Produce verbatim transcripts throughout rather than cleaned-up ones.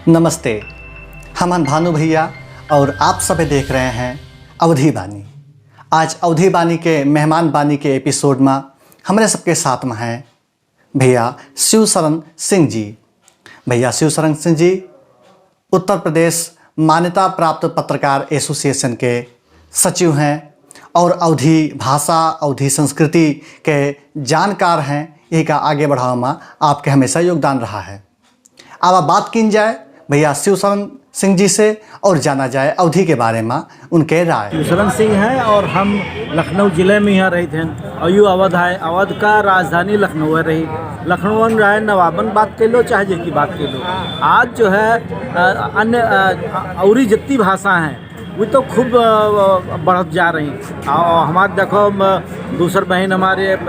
नमस्ते, हम हन भानु भैया और आप सभी देख रहे हैं अवधी बानी। आज अवधी बानी के मेहमान बानी के एपिसोड में हमरे सबके साथ में हैं भैया शिवशरण सिंह जी। भैया शिवशरण सिंह जी उत्तर प्रदेश मान्यता प्राप्त पत्रकार एसोसिएशन के सचिव हैं और अवधी भाषा, अवधी संस्कृति के जानकार हैं। यही का आगे बढ़ावे में आपके हमेशा योगदान रहा है। अब बात कीन जाए भैया शिवशरण सिंह जी से और जाना जाए अवधी के बारे में उनके राय। शिवशरण सिंह हैं और हम लखनऊ जिले में यहाँ रहित हैं और यू अवध है। अवध का राजधानी लखनऊ है रही। लखनऊ रहे, नवाबन बात कर लो, चाहे जे की बात कर लो। आज जो है, अ, अन्य, अ, औरी जितनी भाषा हैं, वो तो खूब, अ, बढ़त जा रही। और हमारे देखो, म-, दूसर बहन हमारे, अ,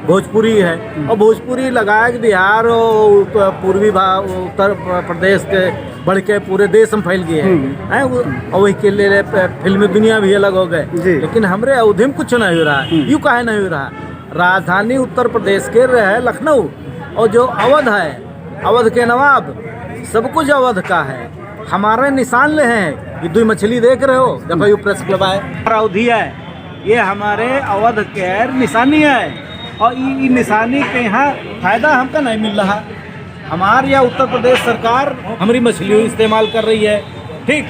भोजपुरी है, और भोजपुरी लगाए के बिहार और प-, पूर्वी भा-, उत्तर प्र-, प्रदेश के बढ़ के पूरे देश में फैल गए हैं। हम्म। हैं, वो, और वही के लिए प-, फिल्मी दुनिया भी अलग हो गए। जी। लेकिन हमरे अवधी में कुछ नहीं हो रहा है। हम्म। यू काहे नहीं हो रहा है? राजधानी उत्तर प्रदेश के रहे लखनऊ, और जो अवध है, अवध के नवाब, सब कुछ अवध का है। हमारे निशान ले हैं, ये दुई मछली देख रहे हो, देखो यू प्रेस क्लब है, अवधी है, ये हमारे अवध के निशानी है। और ई, ई निशानी के यहाँ फायदा हमका नहीं मिल रहा। हमार या उत्तर प्रदेश सरकार हमरी मछली इस्तेमाल कर रही है, ठीक,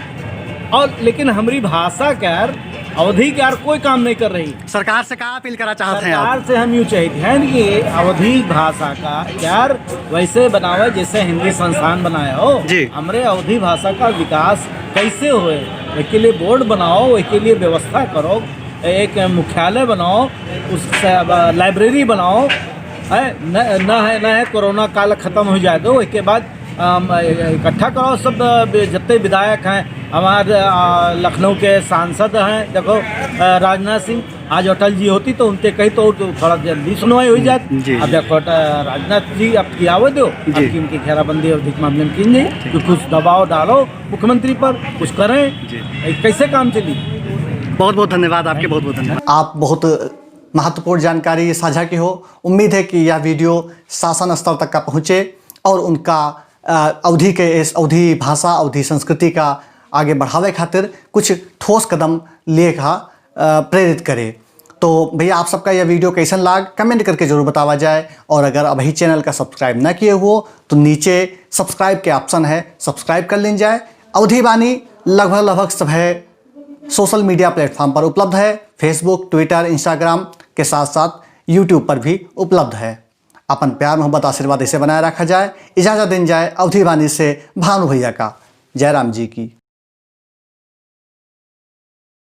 और लेकिन हमरी भाषा के यार, अवधी के यार कोई काम नहीं कर रही। सरकार से का अपील करा चाहत हैं आप? सरकार से हम यूँ चाहित हैं कि अवधी भाषा का यार वैसे बनावे जैसे हिंदी संस्थान बनाया हो। जी। हमरे अवधी भाषा का विकास कैसे होए, इसके लिए बोर्ड बनाओ, इसके लिए व्यवस्था करो, एक मुख्यालय बनाओ, उस, अ, लाइब्रेरी बनाओ, है, न, न है, न है, कोरोना काल खत्म हो जाए तो इसके बाद, अम, इकट्ठा कराओ सब, अ, जितने विधायक हैं, हमारे, अ, लखनऊ के सांसद हैं, देखो, अ, राजनाथ सिंह, आज अटल जी होती तो उनते कही तो, तो थोड़ा जल्दी सुनवाई हो जाती। जी, अब जी। देखो, अ, राजनाथ जी अब की आवे दो, अब जी। की उनकी घेराबंदी अवधी के मामले में की नहीं, ठीक। तो कुछ दबाव डालो मुख्यमंत्री पर, कुछ करें। जी। ए, कैसे काम चली? बहुत बहुत धन्यवाद आपके, बहुत बहुत धन्यवाद। आप बहुत महत्वपूर्ण जानकारी साझा की हो। उम्मीद है कि यह वीडियो शासन स्तर तक का पहुँचे और उनका, अ, अवधी के इस अवधी भाषा, अवधी संस्कृति का आगे बढ़ावे खातिर कुछ ठोस कदम लिए का, अ, प्रेरित करे। तो भैया, आप सबका यह वीडियो कैसन लाग, कमेंट करके जरूर बतावा जाए। और अगर अभी चैनल का सब्सक्राइब ना किए हो तो नीचे सब्सक्राइब के ऑप्शन है, सब्सक्राइब कर लीन जाए। अवधी बानी लगभग, लगभग सभे सोशल मीडिया प्लेटफॉर्म पर उपलब्ध है, Facebook, Twitter, Instagram के साथ साथ YouTube पर भी उपलब्ध है। अपन प्यार, मोहब्बत, आशीर्वाद इसे बनाए रखा जाए। इजाजत दिन जाए अवधी बानी से भानु भैया का। जयराम जी की।